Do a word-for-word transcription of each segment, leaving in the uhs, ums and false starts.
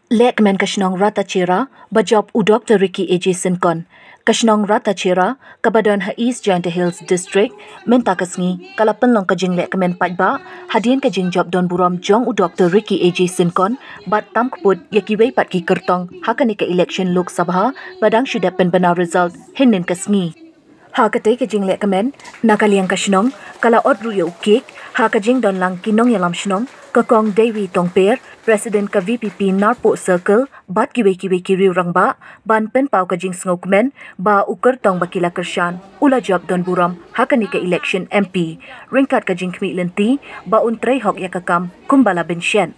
Lehkmen ka shnong Rattachera ba jop u Dr Ricky A J Syngkon. Ka shnong Rattachera kaba don ha East Jaintia Hills District mynta ka sngi ka la pynlong ka jinglehkmen paidbah hadien ka jingjop don burom jong u Dr Ricky A J Syngkon bad tam kput ïa kiwei pat ki kyrtong ha kane ka election Lok Sabha ba dang shu dep pynbna result hynnin ka sngi. Ha katei ka jinglehkmen na ka liang ka shnong ka la ot ruh ïa u cake ha ka jingdonlang ki nongïalam shnong, ka Kong Dewi Tongper, President ka V P P Narpuh Circle bad kiwei kiwei ki riew rangbah ban pynpaw ka jingsngewkmen ba u kyrtong ba ki la kyrshan u la jop don burom ha kane ka election M P ryngkat ka jingkhmih lynti ba un trei hok ïa ka kam kumba la bynsiat.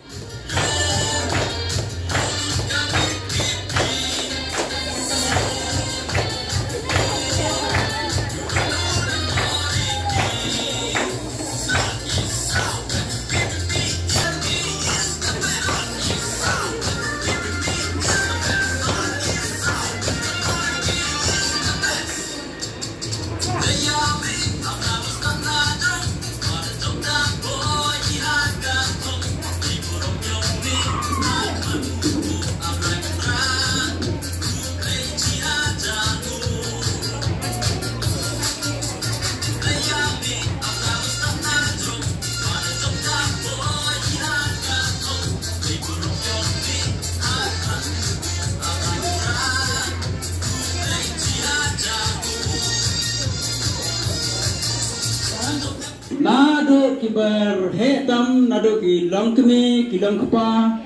Naduh kiba heh tam, naduh ki longkmie, ki longkpa,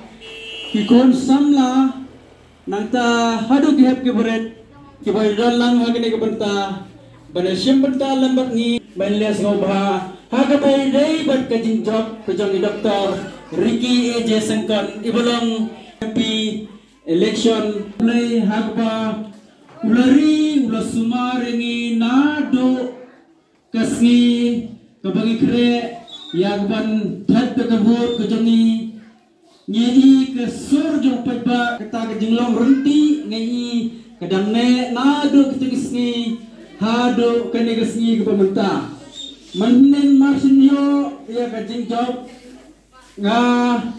ki khun samla, nangta haduh ki hep ki barit kiba ïadon lang ha kane ka bynta ban ïashim bynta lem bad ngi, ban ïa sngewbha ha kaba ïadei bad ka jingjop ka jong i Doctor Ricky A J Syngkon iba long M P election. Khublei ha kaba u la ri u la sumar ïa ngi naduh ka sngi kaba ngi khreh ïa ka ban thait da ka vote ka jong ngi. Ngi i ka sur jong paidbah, kata ka jinglong rynti ngi i ka dang neh naduh kata ka sngi haduh kane ka sngi kaba mynta. Mynnin mar shu ïoh ïa ka jingjop, nga,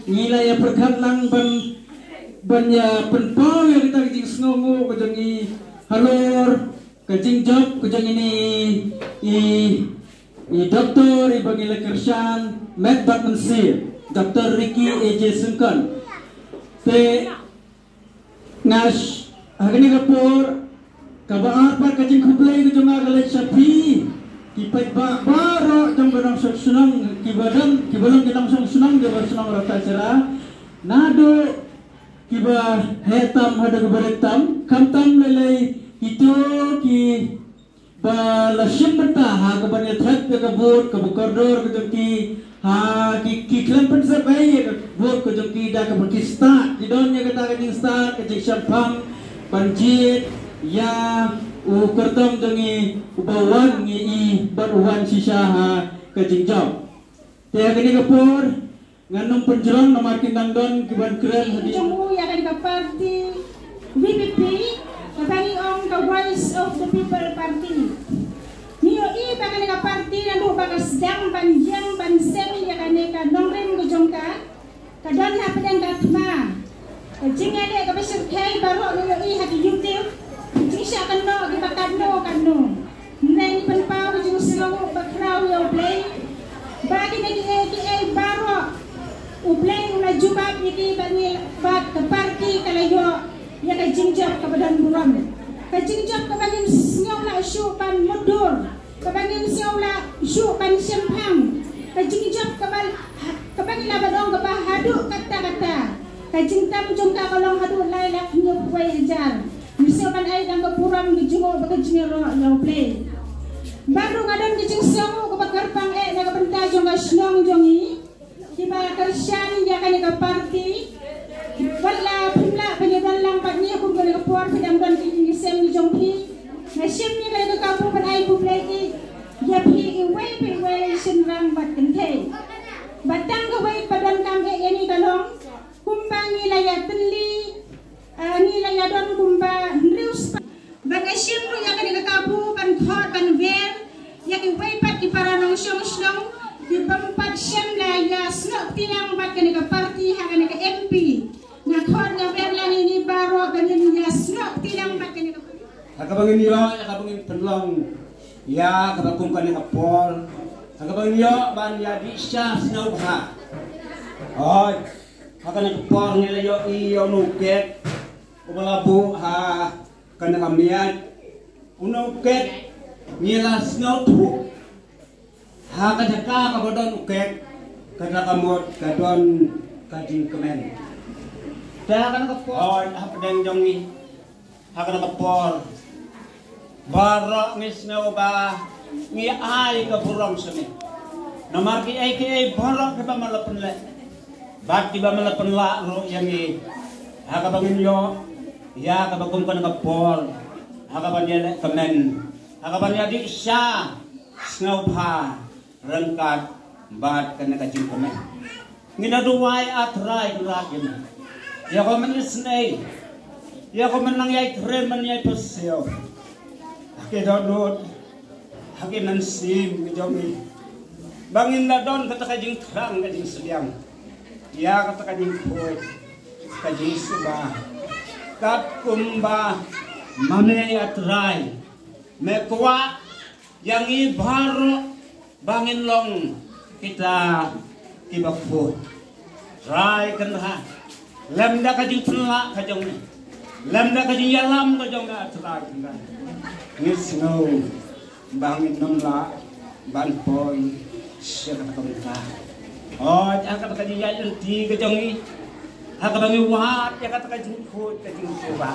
ngi la ïa pyrkhat lang ban, ban ïa pynpaw ïa kata ka jingsngewnguh ka jong ngi halor ka jingjop ka jong ngi, i, i doktor iba ngi la kyrshan met bad mynsiem, Doctor Ricky A J Syngkon. Te nga sh-, ha kane ka por, kaba ar pat ka jingkhublei ka jong nga ka leit sha phi, ki paidbah baroh jong ka nongshong shnong, kiba don, kiba long ki nongshong shnong jong ka shnong Rattachera, naduh kiba heh tam haduh kiba rit tam, khamtam lei lei kito ki ba la shim bynta ha ka ban ïa thait ïa ka vote kaba kordor ka jong ki, ha ki, ki khlem pynsep ei ïa ka vote ka jong ki da kaba ki stad, ki don ïa kata ka jingstad, ka jingshemphang ban jied ïa u kyrtong jong ngi uba wan ngi i bad u wan shisha ha ka jingjop. Te ha kane ka por, ngan ym pynjrong namar kin dang don ki ban kren hadien jong u ïa kane ka party V P P, kaba ngi ong ka Voice of the People Party. Ngi ïohi ba kane ka party naduh ba ka sdang ban ïeng ban sem ïa kane ka nongrim ka jong ka, ka don hapdeng ka thma. Ka jingïaleh kaba shyrkhei baroh ngi ïohi ha ki YouTube, jingshah kynnoh kiba katno katno. Hynrei ngi pynpaw ka jingsngewnguh ba khraw ïa U Blei ba kine kiei kiei baroh U Blei u la jubab ïa ki, ba ngi, ba ka party ka la ïoh ïa ka jingjop kaba don burom. Ka jingjop kaba ngim sngew lah shuh ban mutdur, kaba ngim sngew lah shuh ban shemphang. Ka jingjop kaba, kaba ngi lah ban ong kaba haduh katta katta. Ka jingtam jong ka ka long haduh lai lak hynñiewphew wei hajar. Ngi sngewbha ban ai tang ka burom, ka jingnguh bad ka jingïaroh ïa U Blei. Bad ruh nga don ka jingsngewnguh kaba kyrpang eh na ka bynta jong ka shnong jong ngi, kiba kyrshan ïa kane ka party. Wat la phim lah ban ïadon lang bad ngi ha kum kane ka por, phi dang don ki ïing ki sem ki jong phi. Nga shim ïa kane ka kabu ban ai khublei ïa phi iwei pa iwei, shynrang bad kynthei. Bad tang kawei ba donkam eh ïa ngi ka long, kumba ngi la ïatylli, ah, ngi la ïadon kumba hynriew spah. Ba nga shim ruh ïa kane ka kabu ban khot ban wer ïa kiwei pat ki para nongshong shnong kibym pat shym la ïa Snoh kti lang bad kane ka party ha kane ka M P. Nga khot nga wer lang ïa ngi baroh ba ngin ïa snoh kti lang bad kane ka party. Ha kaba ngin ïoh ïa kaba ngin pynlong ïa kaba kum kane ka por, ha kaba ngin ïoh ban ïa dih sha sngewbha. Hooid, ha kane ka por ngi la ïohi ïa uno u kek uba la buh ha kane ka miat. Uno u kek ngi la sngewthuh ha ka jaka kaba don u kek, kata ka mut ka don ka jingkmen. Te ha kane ka por, hapdeng jong ngi, ha kane ka por, baroh ngi sngew ba ngi ai ka burom sha me. Namar kiei kiei baroh kiba me la pynleh bad kiba me la pynlah ruh ïa ngi, ha kaba ngin ïoh ïa kaba kum kane ka por, ha kaban ïaleh kmen, ha kaban ïa dih sha sngewbha ryngkat bad kane ka jingkmen. Ngi da duwai, A Trai, Kynrad jong ngi, ïa ko men isynei, ïa ko men nang ïai trei, men ïai pasiaw ha ki dohnud, ha ki mynsiem ki jong ngi, ba ngin da don kata ka jingthrang, ka jingsdiang, ïa kata ka jingkhuid, ka jingsuba, katkum ba ma me, A Trai, me kwah ïa ngi baroh ba ngin long kita kiba khuid. Trai Kynrad, lem da ka jingpynlah ka jong me, lem da ka jingïalam ka jong me, A Trai Kynrad, ngi sngew ba ngin nym lah ban poi sha kata ka bynta. Hooid, ha kata ka jingïaid lynti ka jong ngi, ha kaba ngi wad ïa kata ka jingkhuid, ka jingsuba.